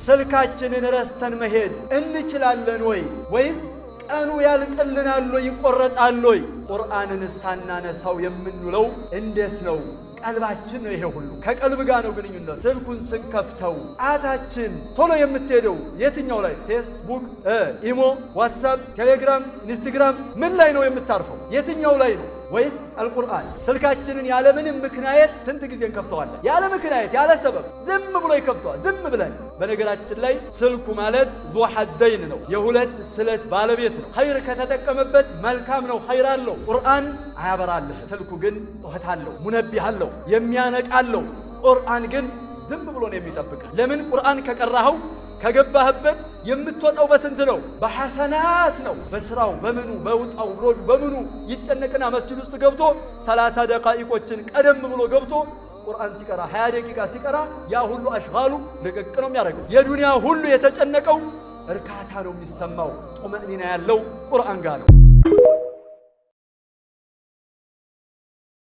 ስልካችንን ረስተን መሄድ እንችላለን ወይ? ወይስ ቀኑ ያልቅልናል ወይ? ይቆረጣል ወይ? ቁርአንን ሳናነሳው የምንውለው እንዴት ነው? ቀልባችን ነው። ይሄ ሁሉ ከቀልብ ጋር ነው ግንኙነት። ስልኩን ስንከፍተው ጣታችን ቶሎ የምትሄደው የትኛው ላይ? ፌስቡክ፣ ኢሞ፣ ዋትሳፕ፣ ቴሌግራም፣ ኢንስትግራም ምን ላይ ነው የምታርፈው? የትኛው ላይ ነው? ወይስ አልቁርአን? ስልካችንን ያለምንም ምክንያት ስንት ጊዜ እንከፍተዋለን? ያለ ምክንያት ያለ ሰበብ ዝም ብሎ ይከፍተዋል። ዝም ብለን። በነገራችን ላይ ስልኩ ማለት ዙ ሐደይን ነው፣ የሁለት ስለት ባለቤት ነው። ኸይር ከተጠቀመበት መልካም ነው፣ ኸይር አለው። ቁርአን አያበራልህም። ስልኩ ግን ጩኸት አለው፣ ሙነቢህ አለው፣ የሚያነቃለው። ቁርአን ግን ዝም ብሎ ነው የሚጠብቅህ። ለምን? ቁርአን ከቀራኸው ከገባህበት የምትወጣው በስንት ነው? በሐሰናት ነው። በስራው በምኑ በውጣው ሮዱ በምኑ ይጨነቅና መስጂድ ውስጥ ገብቶ 30 ደቃኢቆችን ቀደም ብሎ ገብቶ ቁርአን ሲቀራ፣ 20 ደቂቃ ሲቀራ ያ ሁሉ አሽጋሉ ልቅቅ ነው የሚያደርገው። የዱንያ ሁሉ የተጨነቀው እርካታ ነው የሚሰማው። ጡመእኒና ያለው ቁርአን ጋር ነው።